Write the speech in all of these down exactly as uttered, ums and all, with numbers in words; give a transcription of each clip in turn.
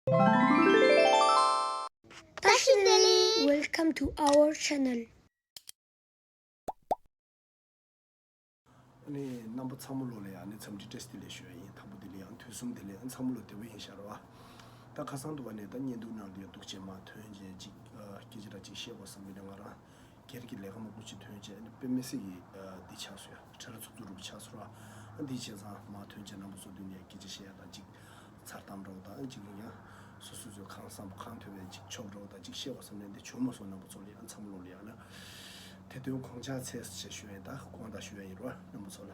བཀྲ་ཤིས་བདེ་ལེགས། Welcome to our channel. ཨ་ནི་རྣམ་པ་ཚང་མ་ལོ་ལ་ཡང་ཨ་ནི་འཚམས་འདྲི་བཀྲ་ཤིས་བདེ་ལེགས་ཞུ་ཡ་ཡིན། དང་པོ་དེ་ལ་ཡང་དུས་གསུམ་བདེ་ལེགས། ཨ་ཚང་མ་ལོ་བདེ་པོ་ཡིན་ཤག་རེད་བ། ད་ཁ་སང་དུ་བ་ནས་ད་བརྙན་ཐུང་ནང་ལ་ཡང་འདུག་བྱས་མ་ཐོན་བྱས་ཅིག་ཨ་སྐད་ཆ་འདྲ་ཅིག་བཤད་དགོས་བསམ་གི་ནས་ང་རང་སྒེར་གྱི་ལས་ཀ་མང་པོ་ཅིག་ཐོན་བྱས་ཨ་ནི་དཔེ་མི་སྲིད་ཀྱི་ཨ་འདི་ཆགས་སོང་ཡ། བྲེལ་ཚུབ་ཚུབ་རུ་ཆགས་སོང་ར། ཨ་འདི་བྱས་ཙང་མ་ཐོན་བྱས་རྣམ་པ་ཚོ་མདུན་ནས་སྐད་ཆ་བཤད་ཡ་ད་ཅིག་མཚར་གཏམ་འདྲ་བོ་དང་ཅིག་ཡིན་ཡང་སོ་སོ་ཚོས་གང་བསམ་གང་ཐོས་པའི་ཅིག་ཆོབ་འདྲ་བོ་དང་ཅིག་བཤད་དགོས་བསམ་ནས་འདི་བྱུང་མ་སོང་། རྣམ་པ་ཚོ་ལ་ཡང་འཚམས་ལོ་ལ་ཡང་ན་དེ་དོན་དགོངས་འཇགས་ཚེ་ཞེས་ཞུ་ཡ་ཡིན། ད་དགོངས་དག་ཞུ་ཡ་ཡིན་རོ་རྣམ་པ་ཚོ་ལ།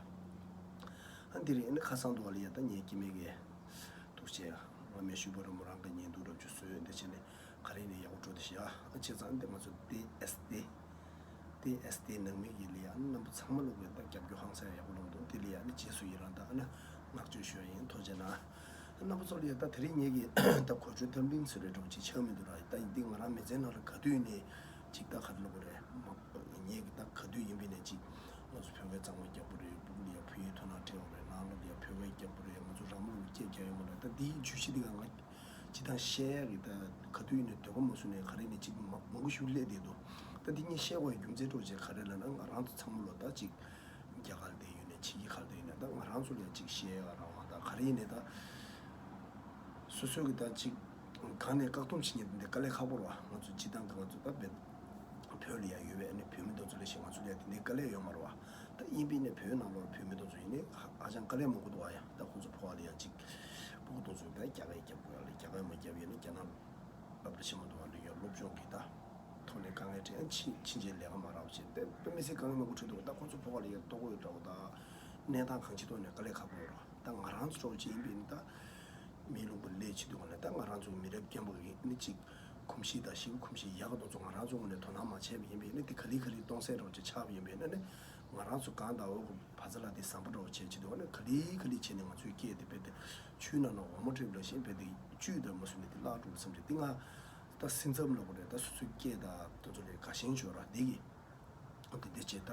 ཨ་འདི་རེད། ཨ་ནི་ཁ་སང་དུ་བ་ལ་ཡ་ད་ངའི་སྐྱེ་དམན་གྱི་འདུག་བྱས་ང་མེ་ཤུ་པ་རུ་མོ་རང་གི་ཉིན་འདུག་རབ་ཅུ་བཟོས་འདི་བྱས་ནས་ག་རེ་ནས་ཡག་པོ་འགྲོ་འདི་ཤི་ཨ་བྱས་ཙང་འདི་ང་ཚོ་ཏི་ཨེས་ཏི་ཏི་ཨེས་ཏི་ནང་མི་གི་ལ་ཡ་ཨ་ནི་རྣམ་པ་ཚང་མ་ལོག་གི་ད་རྒྱབ་སྐྱོར་ཧང་སང་ཡག་པོ་ལོང་འདུག་འདི་ལ་ཡ་ཨ་ནི་རྗེས་སུ་ཡི་རང་ད་ཨ་ནི་བསྔགས་བརྗོད་ཞུ་ཡ་ཡིན། ཐུགས་རྗེ་གནང་། རྣམ་པ་ཚོ་ལ་ཡ་ད་དེ་རིང་ངེད་ཀྱི་ད་གོ་ཆོད་ཐམ་པིན་ཚོ་རེ་འགྲོ་ཅིག་ཆགས་མི་འདུག་ར། ད་ཡིན་འདི་ང་རང་མི་ཚེ་ནང་ལ་ག་དུས་ནས་ཅིག་ད་ག་རེ་ལབ་དགོས་རེད། མ་ངེད་ཀྱི་ད་ག་དུས་ཡིན་པའི་ནས་ཅིག་ང་ཚོ་བོད་སྐད་གཙང་མ་རྒྱག་པ་རེད། སྤུ་གུ་ལ་ཡ་བོད་ཡིག་དོ་སྣང་སྤྲད་པ་རེད། ནང་ལོགས་ལ་ཡ་བོད་སྐད་རྒྱག་པ་རེད། ང་ཚོ་ར་མ་ལུག་སྐད་རྒྱག་ཡོང་བ་རེད། ད་འདིའི་བརྗོད་གཞི་འདི་ག་ང་ཅི་ད་བཤད་ཡ་གི་ད་ག་དུས་ཡིན་ནས་འདོད་པ་མ་བཟུང་ནས་ག་རེ་ནས་ཅིག་མ་མང་པོ་ཞིག་སླེབས་བསྡད་འདུག་ད་འདི་ངས་བཤད་དགོས་ཡ་རྒྱུ་མཚན་འདྲ་བོ་ཅིག་ག་རེ་ལབ་ན་ང་རང་ཚོ་ཚང་མ་ལོ་ད་ཅིག་རྒྱ་གར་བསྡད་ཡོད་ནས་ཕྱི་རྒྱལ་ཁག་བསྡད་ཡོད་ནས་ད་ང་རང་ཚོ་ལ་ཡ་ཅིག་བཤད་ཡ་རང་དབང་དང་ག་རེ་ཡིན་ནས་ད་སོ་སོ་གི་ད་ཅིག་གང་ནས་བཀག་སྡོམ་བྱེད་མཁན་དེ་འདྲ་དཀའ་ལས་ཁག་པོ་རེད་བ། ང་ཚོ་སྤྱི་བཏང་གི་ང་ཚོ་ད་བོད་བོད་ལ་ཡ་ཡོད་པའི་ཨ་ནི་བོད་མི་དེ་ཚོ་ལ་ཞིག་ང་ཚོ་ལ་ཡ་དེ་འདྲའི་དཀའ་ལས་ཡོད་མ་རེད་བ། ད་ཡིན་པའི་ནས་བོད་ནང་ལོགས་བོད་མི་དེ་ཚོ་ཡིན་ནའི་ཧ་ཧ་ཅང་དཀའ་ལས་མང་པོ་འདུག་བ། ཡ་ད་ཁོང་ཚོ་ཕོ་བ་ལ་ཡ་ཅིག་སྤུ་གུ་དེ་ཚོ་ད་རྒྱ་སྐད་རྒྱབ་དགོས་ཡ་ལ་རྒྱ་སྐད་མ་རྒྱབ་ཡིན་ན་རྒྱ་ནག་སློབ་གྲྭ་ཆེན་མོ་དུ་བ་ལ་ཡ་སློབ་སྦྱོང་གི་ད་ཐོག་ནས་དཀའ་ངལ་འཕྲད་ཨ་ཕྱིན་ཕྱིན་ཆད་ལས་ཀ་མ་རག་བྱས་ཏེ་དཔེ་མི་སྲིད་དཀའ་ངལ་མང་པོ་འཕྲད་འདུག་ད་ཁོང་ཚོ་ཕོ་བ་ལ་ཡ་ལྟོ་གོས་འདྲ་བོ་ད་གནས་སྟངས་གང་ཅིའི་ཐོག་ནས་དཀའ་ལས་ཁག་པོ་ཡོད་རེད། ད་ང་རང་ཚོ་འདྲ་བོ་ཅིག་ཡིན་པས་ནི་ད་མིའི་ལུང་པ་ལས་བྱེད་དུས་ག་ལ་ད་ང་རང་ཚོ་མི་རབས་རྒན་པ་གི་ནི་ཅིག་གོམས་གཤིས་དང་ཞིབ་གོམས་གཤིས་ཡག་ག་དེ་ཚོ་ང་རང་ཚོ་ངོས་ནས་དོ་སྣང་མ་བྱས་པ་ཡིན་པས་ནི་དེ་ག་ལེ་ག་ལེ་གཏོང་སའི་འདྲ་བོ་ཅིག་ཆགས་པ་ཡིན་པས་ནི་ནི་ང་རང་ཚོ་གང་ལྟ་བུ་བ་ཚ་ལ་དེ་བཟང་པོ་འདྲ་བོ་བྱས་བྱེད་དུས་ག་ལ་ག་ལེ་ག་ལེ་བྱས་ནས་ང་ཚོའི་སྐད་དེ་རྦད་དེ་ཆུའི་ནང་ན་འོ་མ་འདྲ་བོ་ལ་ཞིག་རྦད་དེ་བཅུད་དང་མ་བཟོས་ནས་དེ་བརླག་འགྲོ་བསམ་རེད། དེ་ང་ད་སེམས་འཚབ་ལ་གོ་རེད། ད་སོ་སོའི་སྐད་དང་དེ་ཚོ་ལས་དགའ་ཞེན་ཆེ་བ་ར་དེ་གི་དེ་འདྲ་བྱས་ད་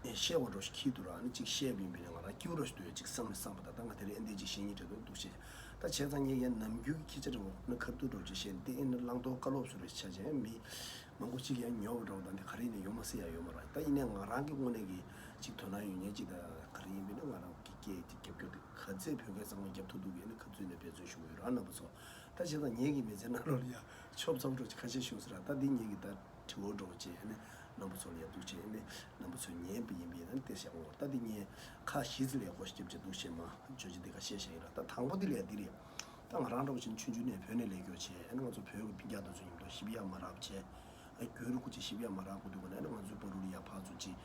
བཤད་པ་འདྲ་ཞིག་ཁྱི་འདུག་ར། ཨ་ནི་ཅིག་བཤད་པ་ཡིན་པས་ནས་ང་རང་སྐྱིད་པོ་འདྲ་ཞིག་འདུག་ཡ། ཅིག་བསམ་ནས་བསམ་པ་ད་ད་ང་དེ་རིང་ཨེ་འདི་ཅིག་བཤད་སྙིང་འདོད་འདུག་འདུག་བྱས། ད་བྱས་ཙང་ངས་ཡ་ནམ་རྒྱུན་གྱི་སྐད་ཆ་འདྲ་བོ་ན་ཁ་ཐུག་འདྲ་བོ་ཅིག་བཤད་འདི་ཨེ་ནི་བླང་དོར་བཀའ་སློབ་སུ་རེ་ཆ་བྱས་མི་མང་པོ་ཅིག་ཡ་ཉོ་བ་འདྲ་བོ་ད་འདི་ག་རེ་ནས་ཡོང་མ་སྲིད་ཡ་ཡོད་མ་རེད། ད་ཡིན་ནའི་ང་རང་གི་དངོས་གནས་ཀྱི་ཅིག་དོ་སྣང་ཡོད་མཁན་ཅིག་ད་ག་རེ་ཡིན་པས་ན་ང་རང་གི་སྐད་ཀྱི་རྒྱབ་སྐྱོར་དེ་ག་ཚད་བོད་སྐད་གཙང་མ་རྒྱབ་ཐུབ་འདུག་གི་ཨེ་ནི་ཁ་ཚུད་ནས་འབད་བརྩོན་ཞུ་གི་ཡོད་ར། རྣམ་པ་ཚོ་ད་བྱས་ཙང་ངེད་ཀྱི་མི་ཚེ་ནང་ལོགས་ལ་ཡ་ཆོབ་ཚ་པོ་འདྲ་བོ་ཅིག་ཁ་ཤས་བྱུང་ཟེར་ར། ད་འདི་ངེད་ཀྱི་ད་དྲི་བ་འདྲ་བོ་བྱས་ནས་རྣམ་པ་ཚོ་ལ་ཡ་འདུག་བྱས་ནས་རྣམ་པ་ཚོས་ཉན་པ་ཡིན་པས་ན་དེ་བཞག་འོ། ད་འདི་ངས་ཁ་ཞེ་ཙི་ལས་གོ་ཞིབ་བྱས་འདུག་བྱས་མ་བརྗོད་ཀྱི་འདི་ཁ་ཤས་བཤད་ཡིན་ར། ད་དང་པོ་འདི་ལ་ཡ་འདི་རེད། ད་ང་རང་འདྲ་བོ་བྱས་ཆུང་ཆུང་ནས་བོད་ནས་ལས་སྐྱོར་བྱས་ཨ་ནི་ང་ཚོ་བོད་ཀྱི་སྤུན་ཀྱག་དེ་ཚོ་མཉམ་དུ་ཞིབ་ཡ་མ་རག་བྱས་ཨ་རྒྱུན་རིང་པོ་ཅིག་ཞིབ་ཡ་མ་རག་གོ་འདུག་ག་ནས་ཨ་ནི་ང་ཚོའི་བར་དུ་ལ་ཡ་ཕར་ཚུར་ཅིག་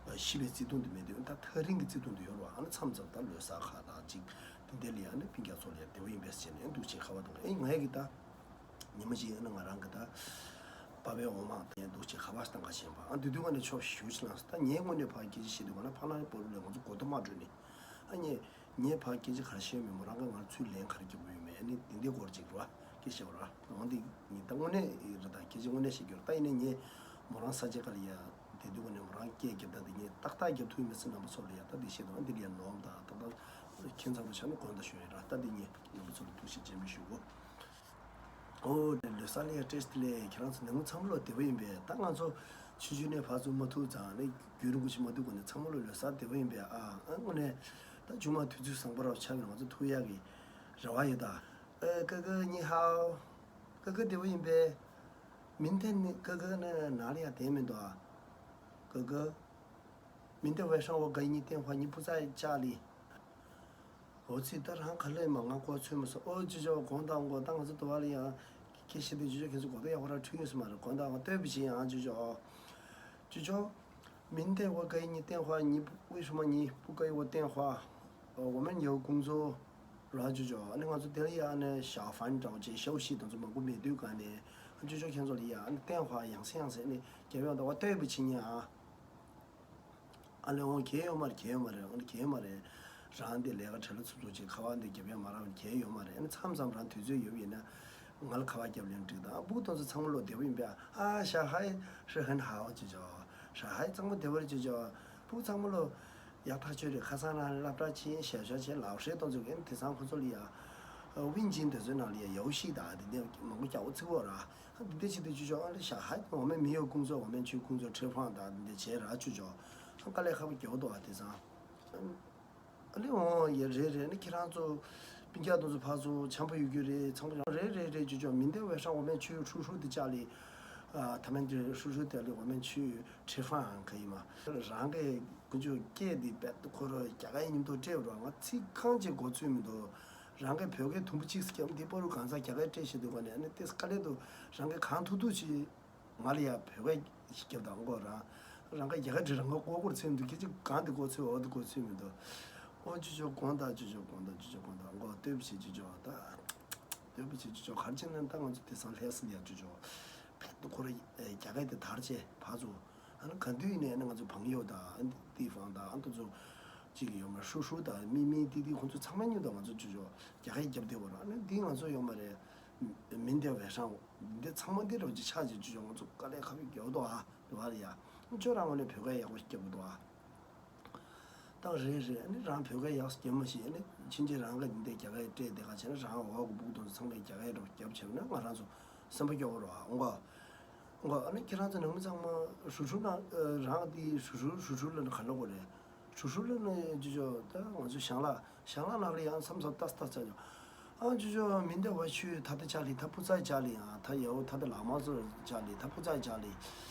ཨ་ཞིབ་པའི་བརྩེ་དུང་དེ་མེད་དུས་ད་ཐག་རིང་གི་བརྩེ་དུང་དེ་ཡོད་རེད་བ། ཨ་ནི་མཚམས་མཚམས་ད་ལོ་གསར་ཁ་དང་ཅིག་དེ་འདྲ་ལ་ཡ་ཨ་ནི་སྤུན་ཀྱག་ཚོ་ལ་ཡ་བདེ་པོ་ཡིན་པས་བྱས་ནས་ཨ་འདུག་བྱས་ཁ་བ་དང་ཨེ་ང་ཡ་གི་ད། ཉི་མ་ཞིག་ཡིན་ན་ང་རང་གི་ད་པ་ཕའི་འོ་མ་དང་ཡང་འདུག་ཅེས་ཁ་པར་བཏང་ག་བྱས་པ། ཨ་འདི་དུས་ང་ནས་ཆོག་ཞུ་ཕྱི་ལ་ད་ངའི་དངོས་གནས་ཕར་སྐད་ཆ་བཤད་དུས་ང་ལ་ཕ་ནང་པོ་རུ་ལས་ང་ཚོ་གོ་ཐོ་མ་སྤྲོད་ནས་ཨ་ངས་ངས་ཕར་སྐད་ཆ་ག་རེ་བཤད་མེད་མོ་རང་ག་ང་ཚོའི་ལན་ག་རེ་རྒྱབ་དགོས་ཡོད་མེད་ཨ་ནི་འདི་འདི་སྐོར་ཅིག་རོ་སྐད་ཆ་བ་ར་འོང་འདི་ངས་ད་དངོས་གནས་རེད་ད་སྐད་ཆ་དངོས་གནས་བཤད་རྒྱུ་ར། ད་ཡིན་ནས་ངས་མོ་རང་ས་ཆ་ག་ལ་ཡ་དེ་དུས་ང་ནས་མོ་རང་སྐད་རྒྱབ་ད་འདི་ངས་ཏག་ཏག་རྒྱབ་ཐུབ་མེད་ཟེར་རྣམ་པ་ཚོ་ལ་ཡ་ད་འདི་བཤད་དང་འདི་ལ་ཡ་ནོར་ད་ཏག་ཏག་ཁྱེད་ཚང་རུ་ཆ་ནས་དགོངས་དག་ཞུ་ཡ་ར། ད་འདི་ངས་རྣམ་པ་ཚོ་ལ་ཐུགས་རྗེ་ཆེ་མི་ཞུ་གོ། ཨོ་ལོ་གསར་ལ་ཡ་བཀྲ་ཤིས་བདེ་ལེགས། ཁྱེད་རང་ཚོ་ནང་མི་ཚང་མ་ལོ་བདེ་པོ་ཡིན་པས། ད་ང་ཚོ་ཆུང་ཆུང་ནས་ཕར་ཚུར་མ་ཐུག་ཙང་ནས་རྒྱུན་རིང་པོ་ཞིག་མ་ཐུག་གོང་ནས་ཚང་མ་ལོ་ལོ་གསར་བདེ་པོ་ཡིན་པས། ཨ་ཨ་དངོས་གནས་ད་མཇུག་མ་དུས་ཚོད་བཟང་པོ་རབ་ཆགས་ཡོང་ང་ཚོ་ཐུག་ཡག་གི་རེ་བ་ཡོད་ད། ཨ་ཀ་ཀ་ཉི་ཧའོ། ཀ་ཀ་བདེ་པོ་ཡིན་པས། མིན་ཏེ་ནི་ཀ་ཀ་ནི་ན་ལ་ཡ་བསྡད་མི་འདུག་ཨ། ཀ་ཀ། 明天晚上我给你电话，你不在家里。 འོ་ཙི་ད་རང་ག་ལེ་མ་ང་གོ་ཚོད་མ་སོང་། ཨོ་ཅོ་ཅོ་དགོངས་དག་དགོངས་དག་ང་ཚོ་དུ་བ་ལ་ཡང་ཁྱེད་ཤི་དེ་ཅོ་ཅོ་ཁྱེད་ཚོ་གོ་ད་ཡག་པོ་ར་འཁྲུལ་ཡོད་སུ་མ་རེད། དགོངས་དག་ང་ལྟོས་པ་བྱེད་ཡང་ཅོ་ཅོ། ཅོ་ཅོ། 明天我给你电话，你为什么你不给我电话？呃，我们有工作。 ར་ཅོ་ཅོ། ཨ་ནི་ང་ཚོ་དེ་ལ་ཡང་ནི་ཞའོ་ཧྥན་འདྲ་བོ་ཅིག་ཞའོ་ཤི་དེ་ཚོ་མང་པོ་མེད་དུས་ག་ནས་ཅོ་ཅོ་ཁྱེད་ཚོ་ལ་ཡང་ནི་ཏན་ཧྭ་ཡང་སེ་ཡང་སེ་ནི་རྒྱབ་ཡོང་ད་བ་ལྟོས་པ་བྱེད་ཉན་ཨ། ཨ་ལེ་འོང་གལ་ཡོད་མ་རེད། གལ་ཡོད་མ་རེད། ཨ་ནི་གལ་ཡོད་མ་རེད། རང་འདི་ལས་ཀ་བྲེལ་ལ་ཚུབ་ཚུབ་ཅིག་ཁ་པར་འདི་རྒྱབ་ཡོང་མ་རག་གལ་ཡོད་མ་རེད། ཨ་ནི་མཚམས་མཚམས་རང་དུས་ཚོད་ཡོད་པ་ཡིན་ན་ང་ལ་ཁ་པར་རྒྱབ་ལེན་འགྲིག་དང་ཨ་སྤུ་གུ་དེ་ཚོ་ཚང་མ་ལོ་བདེ་པོ་ཡིན་པས། ཨ་ཞའོ་ཧའེ་ཧྲི་ཧན་ཧའོ་ཅོ་ཅོ། ཧྲ་ཧའེ་གཙང་མ་བདེ་བར་ཅོ་ཅོ། སྤུ་གུ་ཚང་མ་ལོ་ཡག་ཐག་ཆོད་རེད། ཁ་སང་རང་སློབ་གྲྭ་ཕྱིན་ཞལ་ཞལ་ཕྱིན་ལའོ་ཧྲེ་གཏོང་ཚུལ་གྱིན་དེ་སང་ཁོ་ཚོ་ལ་ཡ་ ཨ་ཝིན་ཇིན་དེ་ཚོའི་ནང་ལ་ཡ་ཡའོ་ཤི་དང་དེ་འདྲ་མང་པོ་རྒྱག་པ་ཚིག་པོ་ར། ཨ་དེ་འདྲ་བྱེད་དུས་ཅོ་ཅོ་ཨ་ལེ་ཤ་ཧ་འོ་མའི་མི་ཡོ་ཀུང་ཚོ་འོ་མའི་ཆུའི་ཀུང་ཚོ་ཁྲེ་ཧྥང་དང་དེ་འདྲ་བྱས་ར་ཅོ་ཅོ། ཨ་དཀའ་ལས་ཁག་པོ་རྒྱག་འདུག་ཨ་དེང་སང་། ཨ་ལེ་འོ་ཡ་རེད་རེད། ཨ་ནི་ཁྱེད་རང་ཚོ་སྤུན་ཀྱག་དེ་ཚོ་ཕར་ཚུར་འཆམ་པོ་ཡོད་རྒྱུ་རེད། ཚང་མ་རེད་རེད་རེད་ཅོ་ཅོ། མི་འདི་ཝེ་ཧྲང་འོ་མའི་ཆུའི་ཧྲུ་ཧྲུ་དེ་ཅག་ལི། ཨ་ཐ་མན་དེ་ཧྲུ་ཧྲུ་དེ་ལི་འོ་མའི་ཆུའི་ཁྲེ་ཧྥང་ཨང་ཁ་ཡིན་མ། རང་གི་ཀུན་སྤྱོད་སྐད་འདི་རྦད་དེ་ཁོ་རང་རྒྱ་གར་ཡི་མཉམ་དུ་སྤྲད་རོགས། ང་ཚིག་རྐང་གཅིག་གོ་ཚོད་མི་འདུག་རང་གི་བོད་སྐད་དུམ་བུ་གཅིག་སྐྱབས་འདི་པོ་རུ་གང་ཟག་རྒྱ་གར་སྤྲད་ཤེས་འདུག་ག་ནས་ཨ་ནི་ཏེ་དཀའ་ལས་འདུག་རང་གི་གང་ཐུབ་ཐུབ་ཅིག་ང་ལ་ཡ་བོད་སྐད་སྐྱབས་དང་གོ་རང་། རང་གི་རྒྱ་གར་འདི་རང་གི་ཀོ་ཀོར་ཚེ་འདུག་ཁྱེད་ཅིག་གང་འདི་གོ་ཚོད་འོ་འདི་གོ་ཚོད་མི་འདུག་འོ་ཅོ་ཅོ་དགོངས་དག་ཅོ་ཅོ་དགོངས་དག་ཅོ་ཅོ་དགོངས་དག་འགོ་སྟོད་པ་བྱེད་ཅོ་ཅོ་ད། སྟོད་པ་བྱེད་ཅོ་ཅོ་གར་ཅན་ནན་ད་ང་ཚོ་དེ་སང་ལྷས་སི་ལ་ཡ་ཅོ་ཅོ། བོད་དུ་ཁོ་ར་རྒྱ་གར་དེ་དར་ཅེ་ཕ་ཚོ། ཨ་ནི་ག་དུས་ཡིན་ནའི་ང་ཚོ་བང་ཡོ་དང་ཏི་ཧྥང་དང་ཨ་ཏོ་ཚོ་གཅིག་ཡོད་མ་ཧྲུ་ཧྲུ་དང་མི་མི་ཏི་ཏི་ཁོང་ཚོ་ཚང་མ་མཉམ་དུ་ང་ཚོ་ཅོ་ཅོ་རྒྱ་གར་རྒྱབ་བསྡད་པ་ར། ཨ་ནི་འདི་ང་ཚོ་ཡོད་མ་རེད། མིན་དེ་བས་ཧྲང་འདི་ཚང་མ་འདི་རོ་ཅི་ཆགས་ཅེ་ཅོ་ཅོ་ང་ཚོ་དཀའ་ལས་ཁག་པོ་རྒྱབ་འདུག་ཨ། དུ་བ་རེད་ཡ། ཅོ་རང་ངོས་ནས་བོད་སྐད་ཡག་པོ་ཞིག་རྒྱབ་འདུག་ཨ། ད་རེད་རེད། ཨ་ནི་རང་བོད་སྐད་ཡག་སྐྱེ་མ་ཤེས། ཨ་ནི་ཕྱིན་ཆད་རང་གི་འདི་རྒྱ་སྐད་སྤྲད་དེ་ག་བྱས་ན་རང་འོག་གི་སྦུག་དང་ཚང་མས་རྒྱ་སྐད་རོགས་རྒྱབ་བྱས་ན་ང་རང་ཚོ་སེམས་པ་སྐྱོ་བོ་རོགས་ཨ། འོང་ག་འོང་ག་ཨ་ནི་ཁྱེད་རང་ཚོ་ནང་མི་ཚང་མ་ཧྲུ་ཧྲུ་ན་རང་དེ་ཧྲུ་ཧྲུ་ཧྲུ་ཧྲུ་ལ་ནི་ག་ལ་གོ་རེད། ཧྲུ་ཧྲུ་ལ་ནི་ཅི་ཅོ་ད་ང་ཚོ་ཞང་ལགས་ཞང་ལགས་ནང་ལ་ཡང་མཚམས་མཚམས་ལྟ་ལྟ་ཆ་ཅོ། ཨ་ཅོ་ཅོ་མི་འདི་བ་ཆུ་ད་ད་ཅག་ལི་ད་པུ་ཙའི་ཅག་ལི་ཨ་ད་ཡའོ་ད་ད་ལ་མ་ཚོ་ཅག་ལི་ད་པུ་ཙའི་ཅག་ལི།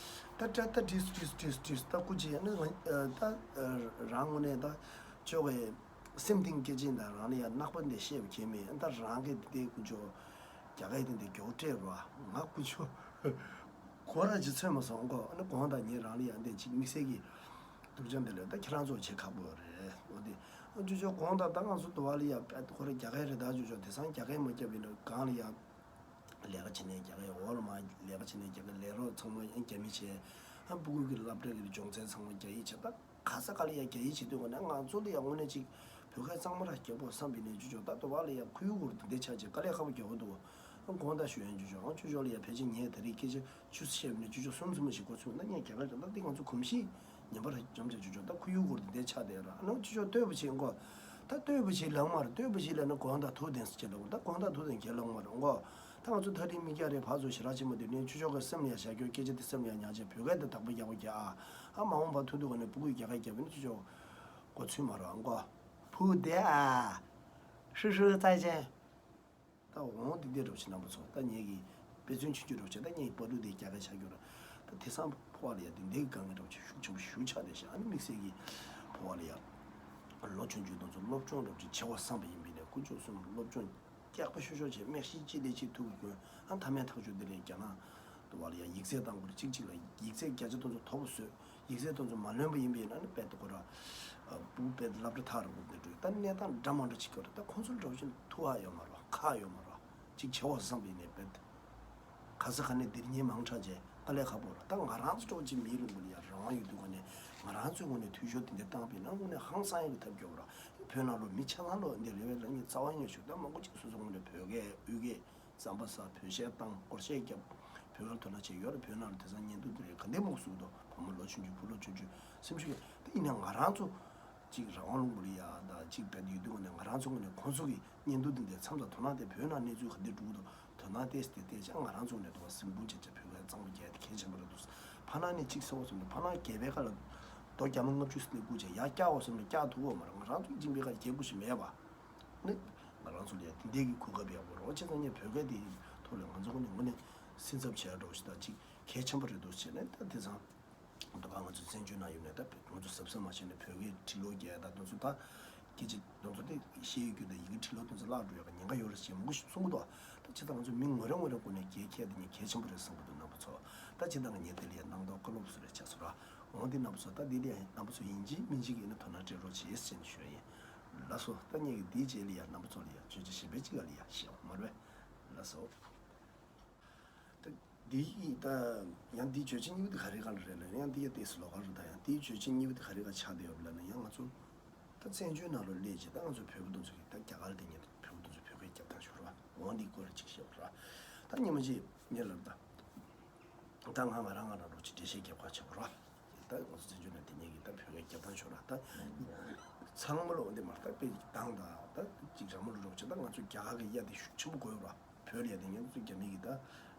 ད་ད་ད་དྲིས་དྲིས་དྲིས་དྲིས་ད་སྐུ་མཁྱེན་ཨ་ནི་ང་ད་རང་ངོས་ནས་ད་ཅོ་གི་སེམས་གཏིང་སྐྱེ་ཅན་ད་རང་ལ་ཡ་ནག་པ་འདི་བཤད་པ་མཁྱེན་མེད། ད་རང་གི་དེ་ཀུ་ཅོ་རྒྱ་གའི་དེ་འདི་མགྱོགས་སྤྲད་རོགས་ང་ཀུ་ཅོ། གོ་ར་ཇི་ཚོད་མ་སོང་གོ་ཨ་ནི་གོང་དང་ངས་རང་ལ་ཡ་འདི་ཅིག་དམིགས་བསལ་གྱི། སྡུག་ཅག་འདི་ལས་ད་ཁྱེད་རང་ཚོ་བྱེད་ཁག་པོ་རེད་འོ་དེ། ཨ་ཅོ་ཅོ་གོང་དང་ད་ང་ཚོ་དུ་བ་ལ་ཡ་པད་ཁོ་ར་རྒྱ་གར་རེད་ད་ཅོ་ཅོ་དེ་སང་རྒྱ་གར་མ་རྒྱབ་པའི་ནང་གང་ལ་ཡ། ལས་ཀ་བྱེད་ནས་རྒྱ་གར་འོག་ལ་མ་ལས་ཀ་བྱེད་ནས་རྒྱ་གར་ལས་རོགས་ཚང་མ་ཡང་རྒྱ་མི་བྱས། ཨ་སྤུ་གུ་གི་སློབ་གྲྭ་གི་སྦྱོང་ཚན་ཚང་མ་རྒྱ་ཡིག་བྱས་ད་ག་ས་ག་ལ་ཡ་རྒྱ་ཡིག་བྱེད་དུས་ག་ནས་ང་ཚོ་ལ་ཡ་དངོས་གནས་ཅིག་བོད་སྐད་གཙང་མ་ར་རྒྱབ་དགོས་བསམ་པའི་ནས་ཅོ་ཅོ་ད་དུ་བ་ལ་ཡ་ཁུ་ཡུ་གུར་དེ་འདྲ་ཆགས་ཅིག་དཀའ་ལས་ཁག་པོ་རྒྱག་གི་འདུག་ཨ་གོང་ད་ཞུ་ཡན་ཅོ་ཅོ་ཨ་ཅོ་ཅོ་ལ་ཡ་ཕལ་ཆེར་ངས་ད་རེས་སྐད་ཆ་བཅུ་བཤད་པ་ནས་ཅོ་ཅོ་གསུམ་ཙམ་ཞིག་གོ་ཚུལ་ན་ངས་རྒྱ་གར་རེད་ད་འདི་ང་ཚོ་གོམས་གཤིས་ངན་པ་ར་འཇམ་ཅོ་ཅོ་ཅོ་ད་ཁུ་ཡུ་གུར་དེ་འདྲ་ཆགས་བསྡད་ར་ཨ་ནོ་ཅོ་ཅོ་ལྟོས་པ་བྱེད་ཀོ་ད་ལྟོས་པ་བྱེད་ལབ་མ་རེད། ལྟོས་པ་བྱེད་ལབ་ན་གོང་ད་ཐུག་བདེན་སུ་ཁྱེད་ལབ་ད་གོང་ད་ཐུག་བདེན་ཁྱེད་ལབ་མ་རེད་ཨོ་གོ་ད་ང་ཚོ་ཐག་རིང་མི་རྒྱག་རེད་ཕར་ཚུར་ཞེ་དྲག་ཆེན་པོ་དེ་ནས་ཅོ་ཅོ་གི་སེམས་ལ་ཡ་བཞག་རྒྱུ་སྐད་ཆ་དེ་སེམས་ལ་ཡ་ཉར་བྱས་བོད་སྐད་དེ་དག་པ་རྒྱག་པ་རྒྱག་ཨ་ཨ་མ་འོངས་པ་ཐུག་དུས་ག་ནས་སྤུ་གུས་རྒྱ་སྐད་རྒྱབ་ན་ཅོ་ཅོ་གོ་ཚུལ་མ་རེད་ཨོ་གོ་ཕུ་དེ་ཨ་ཧྲི་ཧྲི་ཙའི་ཅན། ད་འོང་འདི་འདྲ་རོབ་ཆེ་རྣམ་པ་ཚོ་ད་ངེད་ཀྱི་དཔེ་མཚོན་ཆུང་ཆུང་རོབ་ཆེ་ད་ངེད་ཀྱི་པ་ལུ་དེ་རྒྱ་གར་ཆགས་རྒྱུ་ར་ད་དེང་སང་ཕོ་བ་ལ་ཡ་དེ་འདྲའི་དཀའ་ངལ་རོབ་ཆེ་ཤུགས་ཆེན་པོ་ཞུ་ཆགས་བསྡད་ཤག་ཨ་ནི་དམིགས་བསལ་གྱི་ཕོ་བ་ལ་ཡ་ལོ་ཆུང་ཆུང་དང་ཚོ་སློབ་སྦྱོང་རོབ་ཆེ་བྱེད་པ་བསམ་པ་ཡིན་པས་ནས་ཀུན་སྤྱོད་གསུམ་སློབ་སྦྱོང་སྐྱག་པ་ཤོར་ཤོར་བྱས་མིག་ཤེལ་གཅིག་ལས་གཅིག་མཐུག་པོ་གྱོན་ཨ་མཐའ་མའི་ཐག་གཅོད་འདི་ལས་རྒྱ་ནག་ཏུ་བ་ལ་ཡ་ཡིག་ཚད་བཏང་དགོས་རེད། གཅིག་གཅིག་ལ་ཡིག་ཚད་བརྒྱ་ཆ་དང་ཚོ་མཐོ་པོ་བཟོས། ཡིག་ཚད་དེ་ཚོ་མ་ལོན་པ་ཡིན་པས་ན་ནི་དཔེ་དེ་ཁོ་ར་སྤུ་གུ་དཔེ་སློབ་གྲྭ་མཐར་རུ་འགྲོ་ད་གནས་སྟངས་འདྲ་མ་འདྲ་ཅིག་ཡོད་རེད། ད་ཁོང་ཚོ་ལ་འགྲོ་བཞིན་ཐུ་བ་ཡོད་མ་རེད་ཁག་ཡོད་མ་རེད་ཅིག་བྱེད་འོ་བསམ་པ་ཡིན་ནས་དཔེ་ག་ས་ག་ནས་འདིར་ཉེས་མང་དྲགས་རྗེས་དཀའ་ལས་ཁག་པོ་རེད། ད་ང་རང་ཚོ་འགྲོ་ཅིག་མིའི་ལུང་པ་ལ་ཡ་རང་དབང་ཡོད་དུས་ག་ནས་ང་རང་ཚོའི་ངོས་ནས་འཐུས་ཤོར་དེ་འདྲ་བཏང་པ་ཡིན་ན་དངོས་གནས་ཧང་སང་ཡག་གི་ཐབས་སྐྱོ་བོ་རེད། བོད་ནང་ལོ་མི་ཆ་ཚང་ལོ་འདི་རེ་བའི་རང་ཉིད་རྩ་བ་ཉིད་ཞུ་ད་མང་པོ་ཅིག་སོ་སོ་ངོས་ནས་བོད་སྐད་དབུས་སྐད་རྩམ་པ་ཟ་བོད་གཞས་བཏང་སྐོར་གཞས་བརྒྱབ་བོད་སྐད་དོ་སྣང་བྱས་ཡོད་རེད། བོད་ནང་ལ་དེང་སང་བརྙན་ཐུང་དེ་རེད་ག་འདྲས་མང་པོ་བཟོས་འདུག་ཕོ་མོ་ལོ་ཆུང་ཆུང་བུ་ལོ་ཆུང་ཆུང་སེམས་ཤུགས་ཡོད་དེ་ཡིན་ན་ང་རང་ཚོ་གཅིག་རང་དབང་ལུང་པ་ལ་ཡ་ད་གཅིག་བལྟ་ཡོད་དུས་ནས་ང་རང་ཚོ་ངོས་ནས་ཁོང་ཚོ་གི་བརྙན་ཐུང་དེ་འདྲས་མཚམས་མཚམས་དོ་སྣང་དེ་བོད་ནང་གནས་ཚུལ་ག་འདྲས་འགྲོ་གི་འདུག་དོ་སྣང་ཏོག་ཙམ་དེ་བལྟས་ཙང་ང་རང་ཚོ་ནས་དུ་བ་སེམས་ཁུར་བྱས་བྱས་བོད་སྐད་གཙང་མ་རྒྱག་དེ་གལ་ཆེན་པོ་རེད་འདུག་ཕ་ནང་ནས་གཅིག་ཟེར་བ་སོང་ནས་ཕ་ནང་རྒྱལ་བའི་ཁ་ལ་རྡོ་རྒྱ་མ་ལྔ་བཅུ་ཟིན་ནས་བསྐུར་བྱས་ཡར་བཀྱག་བ་སོང་ནས་བཀྱག་ཐུབ་བ་མ་རེད། ང་རང་ཚོ་གཅིག་པའི་ཁ་ལ་རྒྱལ་ཁུར་ཞིག་མེད་པ། ནི། ང་རང་ཚོ་ལ་ཡང་དེ་འདྲའི་གི་གོ་སྐབས་ཡག་པོ་རོགས་བྱས་ཙང་ངས་བོད་སྐད་དེ་ཐོག་ལ་ང་ཚོ་ངོས་ནས་ངོས་ནས་སེམས་འཚབ་བྱས་འགྲོ་ཞིག་དང་གཅིག་གལ་ཆེན་པོ་རེད་འདུག་བྱས་ནས་ད་དེ་ཚང་། འདི་ག་ང་ཚོ་བཙན་བྱོལ་ནང་ཡོད་ནས་ད་ང་ཚོ་གཟབ་གཟབ་མ་བྱས་ནས་བོད་སྐད་ཁྲིད་ལོག་རྒྱག་ད་དེ་ཚོ་ད་སྐད་ཆ་དེ་ཚོ་དེ་ཤེས་ཡོད་རྒྱུ་དང་ཡི་གེ་ཁྲིད་ལོག་དེ་ཚོ་བརླག་འགྲོ་ཡག་གི་ཉེན་ཁ་ཡོད་རེད་ཅེས་མང་པོ་ཞིག་གསུང་གི་འདུག་ད་བྱས་ཙང་ང་ཚོ་མི་ངོ་རེ་ངོ་རེ་སྒོ་ནས་རྒྱལ་ཁྱད་དེ་ཉིད་གལ་ཆེན་པོ་རེད་བསམ་གི་འདུག་རྣམ་པ་ཚོ། ད་བྱས་ཙང་ངས་དེ་ལ་ཡང་སྣང་དོགས་བཀའ་སློབ་སུ་རེ་ཆགས་སོང་ར། འོང་དེ་རྣམ་པ་ཚོ་ད་འདི་ལ་ཡང་རྣམ་པ་ཚོ་ཡིན་གཅིག་མིན་གཅིག་ཡིན་ན་དོ་སྣང་སྤྲད་རོགས་བྱེད་ཟེར་ནས་ཞུ་ཡ་ཡིན། ལགས་སོ། ད་ངས་ཀྱི་འདིའི་རྗེས་ལ་ཡ་རྣམ་པ་ཚོ་ལ་ཡ་བརྗོད་བྱ་གཞན་པ་གཅིག་ལ་ཡ་བཤད་འོང་མ་རེད། ལགས་སོ། ད་འདི་ཡི་ད་ཡང་འདིའི་བརྗོད་བྱ་གཉིས་པ་དེ་ག་རེ་ག་ལ་རེད་ལ་ཡང་འདི་ཡ་ཏེས་ལོ་ག་རུ་ད་ཡང་འདིའི་བརྗོད་བྱ་གཉིས་པ་དེ་ག་རེ་ག་ཆགས་བསྡད་ཡོད་ལ་ན་ཡང་ང་ཚོ་ད་བཙན་བྱོལ་ནང་ལ་སླེབས་རྗེས་ད་ང་ཚོ་བོད་པ་དེ་ཚོ་གི་ད་རྒྱ་གར་དེ་ཉིད་བོད་པ་དེ་ཚོ་བོད་སྐད་རྒྱབ་སྟངས་ཤོར་བ་འོང་འདི་སྐོར་ལ་ཅིག་བཤད་པ་ར། ད་ཉི་མ་གཅིག་ངས་ལབ་ད། ད་ང་ང་རང་ང་རང་རོགས་ཀྱི་འགྲེལ་བཤད་རྒྱབ་ཁ་བྱེད་པ་ར། ད་ང་ཚོ་བཙན་བྱོལ་ནང་དེ་ཉིད་ཀྱི་ད་བོད་སྐད་རྒྱབ་སྟངས་ཤོར་ར་ད། ཚང་མ་ལོ་འདི་མར་ད་དཔེ་དང་ད་ད་ཅིག་ར་མ་ལོ་རོགས་ཀྱི་ ད་ང་ཚོ་རྒྱ་གར་གྱི་གཡག་དེ་ཤུགས་ཆེན་པོ་དགོས་ར། བོད་ལ་ཡ་དེ་ངས་ཚོ་རྒྱ་མི་གི་ད་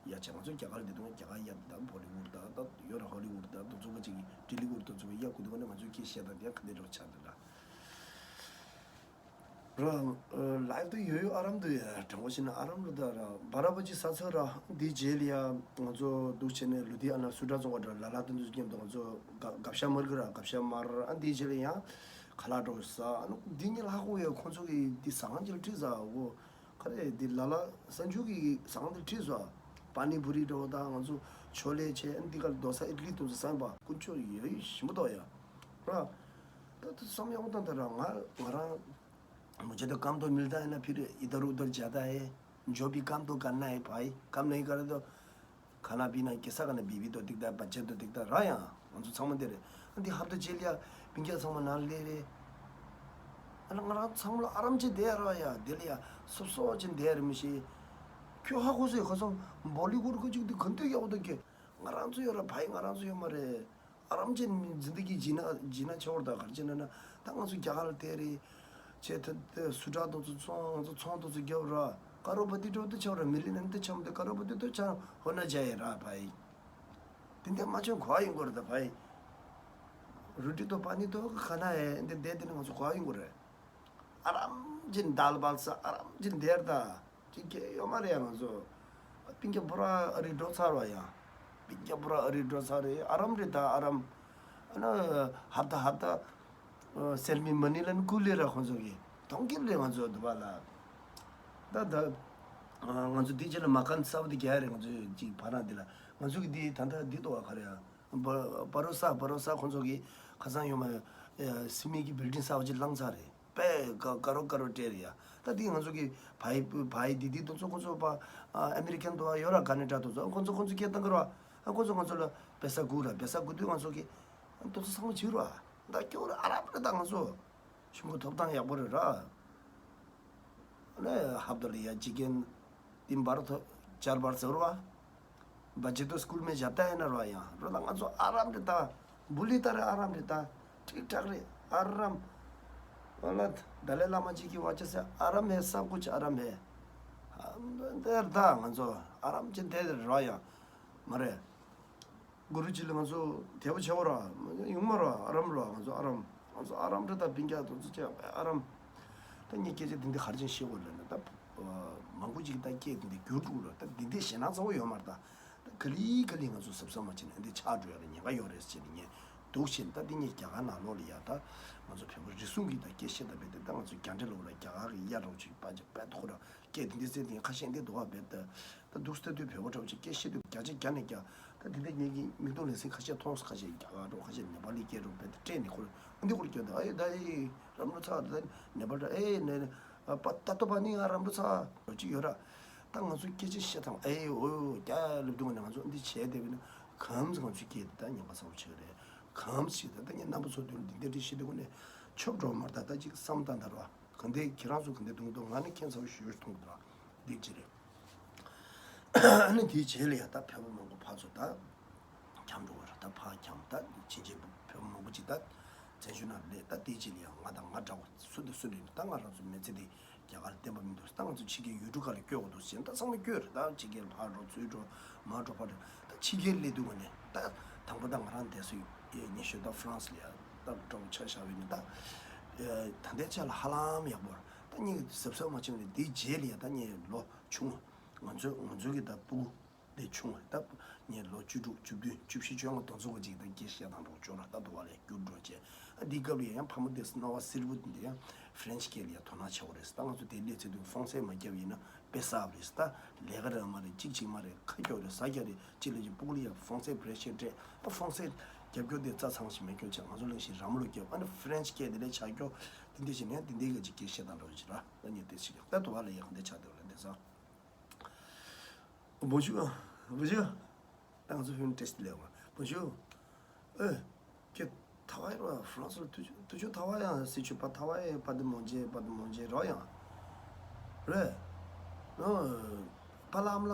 ཡ་ཆེ་ང་ཚོ་རྒྱ་གར་དེ་དུང་རྒྱ་གར་གཡག་དེ་ད་བོ་ལི་ཝུཌ་ད་ད་ཡོད་ར་ཧོ་ལི་ཝུཌ་ད་དུ་ཚོ་ག་ཅིག་ཊི་ལི་ཝུཌ་དུ་ཚོ་ག་གཡག་ཁུ་དུ་ག་ནས་ང་ཚོའི་སྐད་བཤད་ད་དེ་ག་དེ་རོགས་ཆགས་འདུག་ར། ར། ལའིབ་དུ་ཡོད་ཡོད་ཨ་རམ་དུ་ཡ་དྲང་པོ་བཤད་ན་ཨ་རམ་རུ་ད་ར་བ་ར་བ་ཅི་ས་ཚ་ར་འདི་རྗེས་ལ་ཡ་ང་ཚོ་འདུག་བྱས་ནས་ལུ་དི་ཨ་ན་སུ་ཏྲ་ཚོང་བ་འདྲ་ལ་ལ་དུ་འདུག་མཉམ་དུ་ང་ཚོ་ག་གབ་ཤ་མར་གི་ར་གབ་ཤ་མར་ཨ་འདི་རྗེས་ལ་ཡ་ཁ་ལག་འགྲོ་ས་ཨ་ནུ་འདི་ཉིད་ལ་ཧ་གོ་ཡ་ཁོང་ཚོ་གི་འདི་ཟ་ཁང་ཅིག་ལ་ཁྲིད་ས་འོ་ག་རེ་འདི་ལ་ལ་ས་འཇུ་གི་ཟ་ཁང་འདི་ཁྲིད་ས་པ་ནི་བུ་རི་འགྲོ་ད་ང་ཚོ་ཆོ་ལེ་ཆེ་ཨ་འདི་ག་རྡོ་ས་ཨི་ཌི་ལི་འདུག་ས་སམ་པ་ཀུན་ཆོ་ཡོད་ཡོད་ཞིམ་པོ་འདུག་ཡ་ར། ད་དུ་བསམ་ཡག་པོ་དང་ད་ར་ང་ང་རང་མུ་ཇེ་དོ་ཀམ་དོ་མིལ་ད་ཧེ་ན་ཕིར་ཨི་དར་ཨུ་དར་ཇཱ་ད་ཧེ། འཇོ་བི་ཀམ་དོ་ཀར་ན་ཧེ་ཕའི་ཀམ་ནའི་ཀར་དོ་ཁ་ན་བི་ན་ཀེ་ས་ག་ན་བི་བི་དོ་ཏིག་ད་བ་ཇེ་དོ་ཏིག་ད་ར་ཡང་ང་ཚོ་ཚང་མ་དེ་རེད། ཨ་འདི་ཧབ་ཏོ་ཇེ་ལི་ཡ་བིང་ཀྱ་ཚང་མ་ན་ལེ་རེད། ཨ་ན་ང་རང་ཚང་མ་ལ་ཨ་རམ་ཅེ་དེ་ཡ་ར་ཡ་དེ་ལི་ཡ་སོབ་སོབ་ཅེ་དེ་ཡ་རེད་མི་ཤེས། ཁྱོད་ཧ་གོ་སོ་ཡ་ཁ་སང་བོ་ལི་ཝུཌ་ཁོ་ཅིག་དེ་ག་འདོད་ཡག་པོ་དོ་ཁྱོད་ང་རང་ཚོ་ཡོད་ར་ཕའི་ང་རང་ཚོ་ཡོད་མ་རེད། ཨ་རམ་ཅན་འཛིན་བདག་གི་ཇི་ན་ཇི་ན་ཆེ་བར་དང་གར་ཅན་ན་ད་ང་ཚོ་རྒྱ་གར་དེ་རེད། ཆེ་ཐ་དེ་སུ་དྲག་དུ་ཚོ་ཚོང་ང་ཚོ་ཚོང་དུ་ཚོ་རྒྱབ་ར་ཀ་རོ་པ་ཏི་ཏོ་དུ་ཆ་བར་མི་ལི་ནན་དུ་ཆམ་དུ་ཀ་རོ་པ་ཏི་ཏོ་ཆ་ཧོ་ན་ཇ་ཡེ་ར་བའི། དེ་འདྲ་མ་ཆོན་གོ་ཡིན་གོ་ར་ད་བའི། རུ་ཏི་ཏོ་པ་ནི་ཏོ་ཁ་ན་ཡེ་འདི་འདི་འདི་ང་ཚོ་གོ་ཡིན་གོ་ར། ཨ་རམ་ཅན་དལ་བལ་ས་ཨ་རམ་ཅན་དེར་ད། ཅིག་གེ་ཡོད་མ་རེད་ང་ཚོ། པིན་ཀྱ་པུ་ར་ཨ་རི་འགྲོ་ཚར་བ་ཡང་། པིན་ཀྱ་པུ་ར་ཨ་རི་འགྲོ་ཚར་རེད་ཨ་རམ་རེད་ད་ཨ་རམ། ཨ་ན་ཧབ་ད་ཧབ་ད། སེར་མི་མ་ནི་ལན་ཀུ་ལེ་ར་ཁོང་ཚོ་གི་གཏོང་གི་རེད་ང་ཚོ་འདུག་པ་ལ། ད་ད། ང་ཚོ་དེ་རྗེས་ལ་མ་ཁན་གསར་པ་དེ་རྒྱག་རེད་ང་ཚོ་ཅིག་བར་ན་འདི་ལ་ང་ཚོ་གི་འདི་ད་ལྟ་འདི་ཏོ་བ་ག་རེ་ཡ། པ་རོ་ས་པ་རོ་ས་ཁོང་ཚོ་གི་ཁ་སང་ཡོད་མ་ཡ། སི་མི་གི་བིལ་ཌིང་གསར་པ་ཅིག་བླངས་ཚར་རེད། པས་ཀ་ཀ་རོ་ཀ་རོ་སྤྲད་རེད་ཡ། ད་འདི་ང་ཚོ་གི་བའི་བའི་དི་དི་དུ་ཚོ་ཁོ་ཚོ་པ་ཨ་མེ་རི་ཁན་དུ་ཡོད་ར་ག་ནེ་ཌ་དུ་ཚོ་ཁོ་ཚོ་ཁོ་ཚོ་སྐད་བཏང་གི་ར། ཨ་ཁོ་ཚོ་ང་ཚོ་ལ་པེ་ས་དགུ་ར་པེ་ས་དགུ་དུས་ང་ཚོ་གི་དུ་ཚོ་ཚང་མ་བྱིར་ར། ད་སྐྱོ་ར་ཨ་རབ་ར་ད་ང་ཚོ་ཤིང་གུ་ཐོབ་ཐང་ཡག་པོ་རེད་ར། ནས་ཧབ་ད་ལི་ཡ་ཅི་ཀན་ཏིན་བར་ཐོ་ཅར་བར་ཟེར་བ། བ་ཇི་ཏོ་སྐུལ་མེ་ཇ་ཏ་ཡ་ན་ར་ཡང་རོ་ལ་ང་ཚོ་ཨ་རམ་རེད་ད། བུ་ལི་ད་རེད་ཨ་རམ་རེད་ད། ཁྲིག་ཁྲག་རེད་ཨ་རམ། ཨོ་ལ་ད་ལའི་བླ་མ་ཅིག་གི་བ་ཅ་སེ་ཨ་རམ་ཧེ་སབ་ཀུཆ་ཨ་རམ་ཧེ། དེར་ད་ང་ཚོ་ཨ་རམ་ཅན་དེ་རེད་ར་ཡང་མ་རེད། གུ་རུ་ཅི་ལ་ང་ཚོ་དེ་བ་ཆེ་བ་ར་ཡུང་མ་ར་ཨ་རམ་ར་ང་ཚོ་ཨ་རམ་ང་ཚོ་ཨ་རམ་རེད་ད་པིན་ཀྱ་དུ་ཚོ་ཅེ་ཨ་རམ། ད་ངས་སྐད་ཆ་འདི་འདི་ག་རེ་བྱས་ཤེས་དགོས་ལབ་ན་ད། མང་པོ་ཅིག་ད་སྐད་འདི་འདི་བསྒྱུར་འདུག་ལ་ད་འདི་འདི་ཞེད་སྣང་ཚ་བོ་ཡོད་མ་རེད་ད། ད་ག་ལི་ག་ལི་ང་ཚོ་གཟབ་གཟབ་མ་བྱས་ན་འདི་ཆགས་འགྲོ་ཡ་ལ་ཉེན་ཁ་ཡོད་རེད་ཟེར་ནས་ངས་འདུག་བྱས་ད་འདི་ངས་རྒྱ་གར་ནང་ལོགས་ལ་ཡ་ད་ང་ཚོ་བོད་པ་རེ་ཟུང་གིས་ད་སྐད་བཤད་ད་བས་ད་ད་ང་ཚོ་རྒྱ་འདྲེ་ལོག་ལ་རྒྱ་གར་གི་གཡག་ལོག་ཅིག་པ་ཅིག་པད་ཐོག་ར་སྐད་འདི་འདི་ཟེར་འདི་ཁ་ཤས་འདི་འདུག་བ་བས་ད། ད་འདུག་སྟེ་དུས་བོད་པ་འདྲ་བོ་ཅིག་སྐད་བཤད་དུས་བརྒྱ་ཆ་བརྒྱ་ནས་བརྒྱ། ད་འདི་འདྲ་ངེད་ཀྱི་མིག་མཐོང་ལག་ཟིན་ཁ་ཤས་མཐོང་སོང་ཁ་ཤས་རྒྱ་གར་འགྲོ་ཁ་ཤས་ནེ་པ་ལི་སྐད་འགྲོ་བས་ད་སྤྲད་ནས་ཁོ་ལ་འདི་ཁོ་ལ་སྐྱོན་ད་ཨེ་ད་ཨེ་རམ་རུ་ཚ་ད་ནེ་པ་འདྲ་ཨེ་ནེ་པ་ད་ལྟོ་པ་ནི་ང་རམ་རུ་ཚ་རོ་ཅིག་ཡོད་ར། ད་ང་ཚོ་སྐད་ཆ་བཤད་སྟངས་ཨེ་འོ་རྒྱ་ལབ་དུས་ང་ནས་ང་ཚོ་འདི་བྱས་བསྡད་པས་ན་གམ་ང་ཚོ་སྐད་འདི་ད་ཉན་པ་ཚ་བོ་ཆེ་རེད་གམ་ཞིག་ད་ད་ངས་རྣམ་པ་ཚོ་དུས་འདི་འདྲ་བཤད་དུས་ཁོ་ནས་ཆོབ་འགྲོ་མར་ད་ད་ཅིག་བསམ་སྟངས་ད་ར་ག་འདི་ཁྱེད་རང་ཚོ་ག་འདི་འདུག་འདུག་ང་ནི་ཁྱེད་ཚ་བོ་ཞུ་ཡོད་མཐོང་འདུག་ར། འདི་ཅི་རེད། ཨ་ནི་དེའི་རྗེས་ལ་ཡང་ད་བོད་པ་མང་པོ་ཕར་ཚུར་ད་འཁྱམས་འགྲོ་བ་རེད། ད་ཕར་འཁྱམས་ད་ཕྱིན་ཆད་བོད་པ་མང་པོ་ཅིག་ད་བཙན་བྱོལ་ནང་སླེབས། ད་དེའི་རྗེས་ལ་ཡང་ང་དང་ང་འདྲ་བ་སུ་དང་སུ་རེད། ད་ང་རང་ཚོ་མི་ཚེ་འདི་རྒྱ་གར་བརྟན་པ་མི་འདུག་ད་ང་ཚོ་ཕྱི་རྒྱལ་ཡུལ་གྲུ་ཁག་ལ་བསྐྱོད་དགོས་འདུག་ཟེར་ད་ཚང་མས་བསྐྱོད་རེད། ད་ཕྱི་རྒྱལ་ཕར་འགྲོ་ཚུར་འགྲོ་མར་འགྲོ་ཕར་འགྲོ་ད་ཕྱི་རྒྱལ་སླེབས་དུས་ང་ནས་ད་དང་པོ་ད་ང་རང་བསྡད་ས་ཡོད་ཉེ་ཤོས་ད་ཧྥ་རན་སི་ལ་ཡ་ད་འགྲོ་ཆ་བཞག་པ་ཡིན་ན་ད་ད་ལྟའི་ཆ་ལ་ཧ་ལམ་ཡག་པོ་རེད། ད་ངས་གཟབ་གཟབ་མ་བྱས་ནས་དེའི་རྗེས་ལ་ཡ་ད་ངས་ལོ་ཆུང་བ་ང་ཚོའི་ང་ཚོའི་གི་ད་སྤུ་གུ་དེ་ཆུང་བ་ད་ངས་ལོ་བཅུ་དྲུག་བཅུ་བདུན་བཅུ་བཞི་བཅོ་ལྔ་དེ་ཚོ་གི་ཅིག་ད་སྐད་བཤད་སྟངས་འགྲོ་ཅོག་ར་ད་དུ་བ་ལས་བསྒྱུར་འགྲོ་བྱས། ཨ་འདི་སྐབས་ལ་ཡང་ཕ་མ་དེ་རྣ་བ་སིལ་བུ་འདི་ཡང་ཧྥ་རན་སི་སྐད་ལ་ཡང་དོ་སྣང་བྱེད་དགོས་རེད། ད་ང་ཚོ་དེ་སླེབས་ཚེ་དུས་ཧྥོང་སེ་མ་བརྒྱབ་ཡིན་ན་དཔེ་གསར་པ་རེད། ད་ལས་ཀ་རེད་མ་རེད་གཅིག་གཅིག་མ་རེད་ཁ་སྐྱོ་རེད་ཟ་རྒྱ་རེད་གཅིག་ལ་ཅིག་སྤུ་གུ་ལ་ཡང་ཧྥོང་སེ་པྲེ་ཤར་སྤྲད། ད་ཧྥོང་སེ་རྒྱབ་སྐྱོར་དེ་རྩ་ཚང་ཞིག་མེད་སྐྱོར་བྱས་ང་ཚོ་གླེང་བཞིན་ར་མོ་ལོ་རྒྱབ་ཨ་ནི་ཧྥ་རན་སི་སྐད་དེ་ལས་ཆ་སྐྱོ་དེ་འདྲ་ཞིག་ནས་དེ་འདྲའི་ག་ཅིག་སྐད་བཤད་སྟངས་འདྲ་བོ་ཞིག་ར། ད་ངས་དེ་ཞིག་ད་དུ་བ་ལ་ཡང་འདི་ཆགས་འདུག་ལ་འདི་ཚོ། Bonjour, bonjour. ད་ང་ཚོ་ཧྥིན་ཏེ་སི་ལས་བ། Bonjour. ཨེ། ཁྱེད་ཐ་བ་ཡིན་པ་France ལ་དུ་དུ་ཆོ་ཐ་བ་ཡང་སི་ཆུ་པ་ཐ་བ་ཡང་པ་དི་མོང་ཇེ་པ་དི་མོང་ཇེ་རོ་ཡང་། རེད། ཨོ། པ་ལམ་ལ་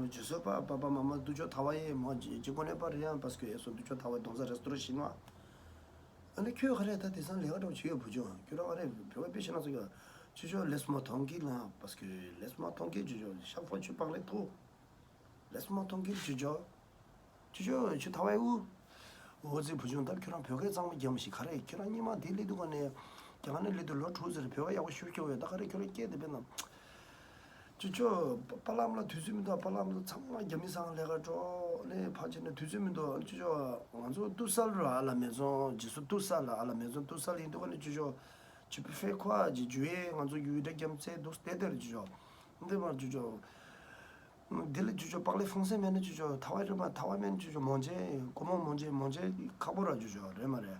ཇུ་སོ་པ་པ་པ་མ་མ་དུ་ཆོ་ཐ་བ་ཡེ་མོང་ཇེ་ཇེ་གོ་ནེ་པ་རེ་ཡང་parce que ཨེ་སོ་དུ་ཆོ་ཐ་བ་དོང་ས་རེ་སྟོ་ར་ཤིན་བ། ཨ་ནི་ཁྱོད་ག་རེ་ད་དེང་སང་ལས་ཀ་འདྲ་བོ་བྱེད་ཡོད་བུ་ཆུང་ཁྱོད་རང་ག་རེ་བོད་པའི་ཕྱི་ནང་སོགས་ཀྱི་ ཅོ་ཅོ། Laisse-moi tranquille, hein, parce que laisse-moi tranquille, ཅོ་ཅོ། Chaque fois tu parles trop. Laisse-moi tranquille, ཅོ་ཅོ། ཅོ་ཅོ། ཅོ་ཐ་ཝའི་ཨུ། འོ་ཙི་བུ་ཆུང་། ད་ཁྱོད་རང་བོད་སྐད་གཙང་མ་རྒྱབ་མ་ཤེས། ག་རེ་ཁྱོད་རང་སྔོན་མ་འདི་སླེབས་དུས་ག་ནས། རྒྱ་གར་ནས་སླེབས་དུས་ལོ་དྲུག་ཙམ་རེད། བོད་སྐད་ཡག་པོ་ཞེ་པོ་སྐྱོར་ཡོད། ད་ག་རེ་ཁྱོད་རང་སྐད་དེ་དཔེར་ན། ཅོ་ཅོ། པ་པ་ལགས་ལ་དུས་ཚོད་མི་འདུག་པ་ལགས་ཚང་མ་རྒྱ་མི་ཚང་ལས་ཀ་འགྲོ་ནས་ཕར་ཕྱིན་ནས་དུས་ཚོད་མི་འདུག་ཅོ་ཅོ། ང་ཚོ་tout seul ར། à la maison, je suis tout seul, à la maison tout seul ཡིན་དུས་ག་ནས། ཅོ་ཅོ། Tu peux faire quoi? ཅོ་ཅོ་ཡེ། ང་ཚོ་ཡུལ་འདྲ་རྒྱ་མཚན་འདུག་དེ་དེར་ཅོ་ཅོ། འདི་མར་ཅོ་ཅོ། འདི་ལ་ཅོ་ཅོ། parler français མེད་ན་ཅོ་ཅོ། ཐ་ཝའི་རེད་མ། ཐ་ཝའི་མེད་ན་ཅོ་ཅོ། Mon Dieu, comment mon Dieu, mon Dieu ཁག་པོ་ར་ཅོ་ཅོ། རེད་མ་རེད།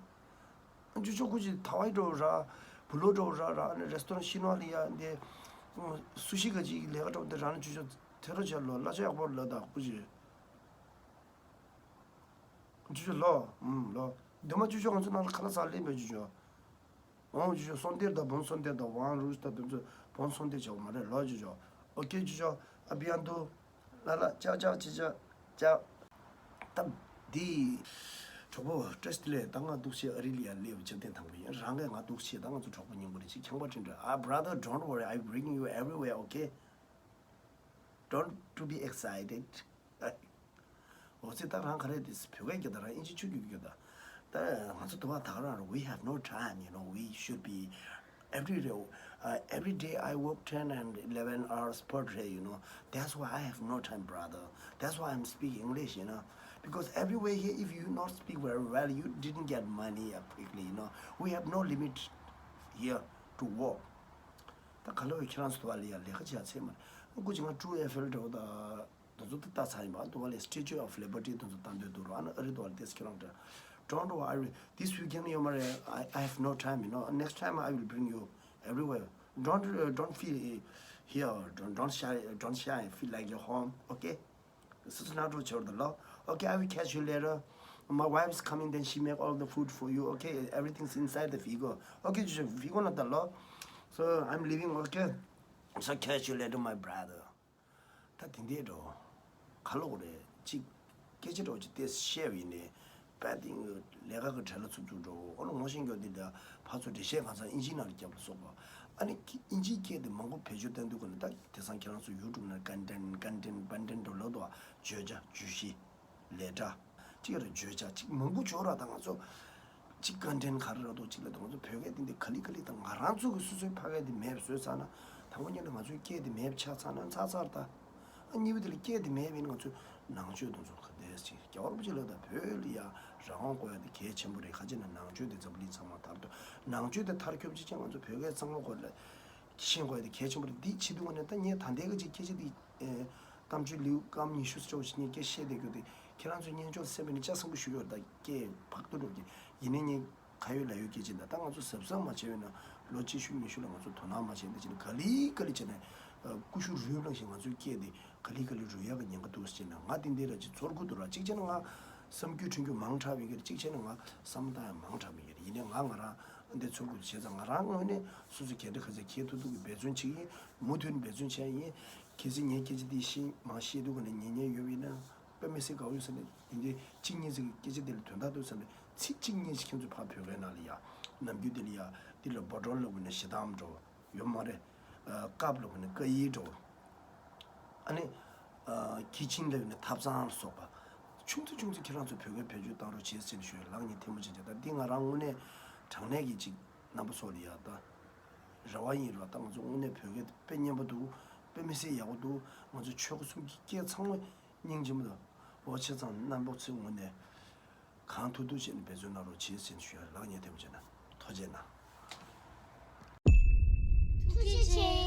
ཅོ་ཅོ་ཁུ་ཅི་ཐ་ཝའི་འགྲོ་ར། བུ་ལོ་འགྲོ་ར་ར། ཨ་ནི་restaurant chinois ལ་ཡ་འདི་སུ་ཤི་ག་ཅིག་ལས་ཀ་འགྲོ་འདི་ར་ནི་ཅོ་ཅོ་དེ་རོ་ཅ་ལོ་གླ་ཆ་ཡག་པོ་ལ་ད་ཁུ་ཅི། ཅོ་ཅོ་ལོ། ཨུམ་ལོ། འདི་མ་ཅོ་ཅོ་ང་ཚོ་ནང་ལ་ཁ་ལག་ཟ་ལེ་མེད་ཅོ་ཅོ། ཨོང་ཅོ་ཅོ། སོན་གཏེར་དང་བོན་སོན་གཏེར་དང་ཝང་རུས་དང་དེ་ཚོ་བོན་སོན་གཏེར་བྱ་བ་མ་རེད་ལོ་ཅོ་ཅོ། ཨོ་ཀེ་ཅོ་ཅོ། ཨ་བི་ཡན་དུ། ལ་ལ་ཅག་ཅག་ཅི་ཅག་ཅག་ད་འདི། གྲོགས་པོ་བཀྲ་ཤིས་བདེ་ལེགས། ད་ང་འདུག་སེ་ཨ་རི་ལ་ཡ་སླེབས། འཇར་པན་དང་པོ་ཡིན། རང་གིས་ང་འདུག་སེ། ད་ང་ཚོ་གྲོགས་པོ་སྙིང་པོ་རེད། ཅིག་ཁྱང་པ་ཁྲིན་ཏུ། Ah, brother, don't worry, I bring you everywhere, okay? Don't to be excited. འོ་ཙི། ད་རང་ག་རེ་དེ་བོད་སྐད་རྒྱག་ད། རང་ཨིན་ཇི་ཆུ་རྒྱུག་རྒྱུག་ད། ད་ང་ཚོ་དུ་བ་ད་ག་རང་རེད། We have no time, you know, we should be every day, uh, every day I work ten and eleven hours per day, you know. That's why I have no time, brother. That's why I'm speaking English, you know. Because everywhere here, if you not speak very well, you didn't get money, uh, quickly, you know. We have no limit here to work. ད་ག་ལོ་ཁྱེད་རང་ཚོ་དུ་བ་ལ་ཡ་ལས་ཀ་བྱ་ཚེ་མ་རེད། སྐུ་ཅི་ང་ཀྲུ་ཨེ་ཧྥེལ་འདྲ་བོ་ད། དེ་ཚོ་ད་ལྟ་ཚར་ཡིན་པ། དུ་བ་ལས་Statue of Liberty དེ་ཚོ་ལྟ་འདོད་འདུག་རོ། ཨ་ནི་ཨ་རི་དུ་བ་ལས་དེ་ཁྱེད་རང་འདྲ། Don't worry, this weekend ཡོད་མ་རེད། I, I have no time, you know. Next time I will bring you everywhere. Don't, uh, don't feel, uh, here. Don't, don't shy, don't shy. Feel like your home, okay? This is not your child, law. Okay, I will catch you later. My wife is coming, then she make all the food for you, okay? Everything's inside the Figo. Okay, just Figo not the law. So I'm leaving, okay? So catch you later, my brother. ད་དེ་འདྲས་འགྲོ། ག་ལོག་རེད་ཅིག་སྐད་ཆ་འདྲ་བོ་ཅིག་ཏོག་ཙམ་བཤད་པ་ཡིན་ནའི། དཔེ་དེ་ལས་ཀ་གི་གྲལ་ལ་ཚུད་ཚུད་འགྲོ། ཨོ་ལོ་ངོ་ཤེས་མཁན་འདི་འདྲ་ཕར་ཚུར་འགྲེལ་བཤད་གང་ཚང་ཨིན་ཇིའི་ནང་ལ་རྒྱབ་ལ་སོགས་པ། ཨ་ནི་ཁྱི་ཨིན་ཇིའི་སྐད་དེ་མང་པོ་བེད་སྤྱོད་བཏང་དུས་ག་ནས། ད་དེང་སང་ཁྱེད་རང་ཚོ་ཡུ་ཊུབ་ནང་ཀན་ཊེན་ཀན་ཊེན་པན་ཊེན་འགྲོ་ལབ་འདུག་བ། བརྗོད་བྱ། བརྗོད་གཞི། ལས་སྒྲ། གཅིག་རེ་བརྗོད་བྱ་གཅིག་མང་པོ་བྱོས་ར། ད་ང་ཚོ་གཅིག་ཀན་ཊེན་ག་རེ་ར་འདུག་གཅིག་ལ། ད་ང་ཚོ་བོད་སྐད་འདི་འདི་ག་ལེ་ག་ལེ། ད་ང་རང་ཚོ་གི་སོ་སོའི་ཕ་སྐད་འདི་མེད་པ་བཟོས་ཚར་ན། དང་པོ་ཉིད་ནས་ང་ཚོའི་སྐད་འདི་མེད་པ་ཆགས་ཚར་ན་ཚར་ཚར་ད། ཨ་གཉིས་པ་དེ་ལ་སྐད་འདི་མེད་པ་ཡིན་ན། ང་ཚོའི་ནང་ཆོས་དེ་ཚོ་ག་དེ་ཅིག་རྒྱལ་བ་རིན་པོ་ཆེ་ལ་ད་བོད་ལ་ཡ་རང་དབང་དགོས་ཡ་དེ་གལ་ཆེན་པོ་རེད། ག་ཅི་ན་ནང་ཆོས་དེ་འཛམ་བུ་གླིང་ཚང་མ་དར་དུ། ནང་ཆོས་དེ་མཐར་འཁྱོལ་བྱེད་ཆེད་ང་ཚོ་བོད་སྐད་གཙང་མ་དགོས་ལ། ཤེས་དགོས་ཡ་དེ་གལ་ཆེན་པོ་རེད། འདི་བྱེད་དུས་ངོ་ནས་ད་ངས་ད་ལྟའི་གི་ཅིག་སྐད་ཆ་འདི། ཨེ། གཏམ་བརྗོད་ལེའུ་སྐར་མ་ཉི་ཤུ་ཙམ་ཞིག་ངས་སྐད་བཤད་བསྡད་རྒྱུ་དེ། ཁྱེད་རང་ཚོའི་སྙན་ཅོར་གསན་པ་ཡིན་ན་ལྕགས་སྲིན་པོ་ཞུ་ཡོད། ད་སྐད་ཕག་ཏུ་འགྲོ་གི་ཡིན་ནའི་ངས་ཁ་ཡོད་ལག་ཡོད་སྐད་ཆ་འདི། ད་ང་ཚོ་གཟབ་གཟབ་མ་བྱས་པ་ཡིན་ན། ལོ་གཅིག་ཤུ་ཉི་ཤུ་ལ་ང་ཚོ་དོ་སྣང་མ་བྱས་འདི་བྱས་ན། ག་ལེ་ག་ལེ་བྱས་ན། ཨ། ཀུ་ཤུ་རུལ་ལངས་ཤིང་ང་ཚོའི་སྐད་འདི་ག་ལེ་ག་ལེ་རུལ་ཡག་གི་ཉེན་ཁ་འདུག་ཟེར་བྱས་ན། ང་འདི་འདི་ར་ཅིག་ཚོར་གི་འདུག་ར། གཅིག་བྱས་ན་ང་བསམ་རྒྱུ་དྲན་རྒྱུ་མང་དྲགས་པའི་གི་རེད། གཅིག་བྱས་ན་ང་བསམ་བློ་བཏང་ཡ་མང་དྲགས་པའི་གི་རེད། ཡིན་ནའི་ང་ང་རང་འདི་ཚོར་གི་འདུག་བྱས་ཙང་། ང་རང་ངོས་ནས་སོ་སོ་ག་འདྲ་ག་ཚོད་འཁྱེར་ཐུབ་ཐུབ་གི་འབད་བརྩོན་བྱེད་ཀྱི་ཡིན། མུ་མཐུད་ནས་འབད་བརྩོན་བྱས་ཡིན། གལ་སྲིད་ངའི་སྐད་ཆ་འདི་ཤེས་མ་ཤེས་དུས་ག་ནས་ཉན་ཉན་ཡོད་པ་ཡིན་ན། དཔེ་མི་སྲིད་དགའ་བོ་ཡོད་ས་ནས། དེ་འདྲའི་གཅིག་གཉིས་ཙམ་གྱི་སྐད་ཆ་དེ་ལ་དོན་དག་འདུག་ས་ནས། ཚིག་གཅིག་གཉིས་ཤིག་ཁྱེད་ཚོས་ཕར་བོད་སྐད་ནང་ལ་ཡ། ནམ་རྒྱུན་དེ་ལ་ཡ། འདི་ལ་བོ་ཊོལ་ལབ་དགོས་ན་ཞེ་སྡང་འགྲོ་ཡོད་མ་རེད། ཨ། ཀབ་ལབ་དགོས་ན་ཀ་ཡི་འགྲོ། ཨ་ནི། ཨ། ཀི་ཆིན་ལབ་ན་ཐབ་ཚང་ལ་སོགས་པ། ཆུང་ཙག་ཆུང་ཙག་ཁྱེད་རང་ཚོ་བོད་སྐད་བེད་སྤྱོད་བཏང་རོགས་བྱེད་ཟེར་ནས་ཞུ་ཡ། ལག་གཉིས་ཐལ་མོ་སྦྱར་བྱས། ད་འདི་ང་རང་དངོས་གནས་དྲང་གནས་ཀྱི་ཅིག་རྣམ་པ་ཚོ་ལ་ཡ་ད་རེ་བ་ཡིན་རོགས། ད་ང་ཚོ་དངོས་གནས་བོད་སྐད་དཔེ་སྙན་པོ་འདུག་དཔེ་མི་སྲིད་ཡག་པོ་འདུག་ང་ཚོ་ཆོལ་ཁ་གསུམ་གྱི་སྐད་ཚང་མ་སྙིང་རྗེ་མོ་འདུག་འོ་བྱས་ཙང་རྣམ་པ་ཚོས་དངོས་གནས་གང་ཐུབ་ཐུབ་བྱས་ནས་འབད་བརྩོན་གནང་རོགས་བྱེད་ཟེར་ནས་ཞུ་ཡ། ལག་གཉིས་ཐལ་མོ་སྦྱར་ན། ཐུགས་རྗེ་གནང་། ཐུགས་རྗེ་ཆེ།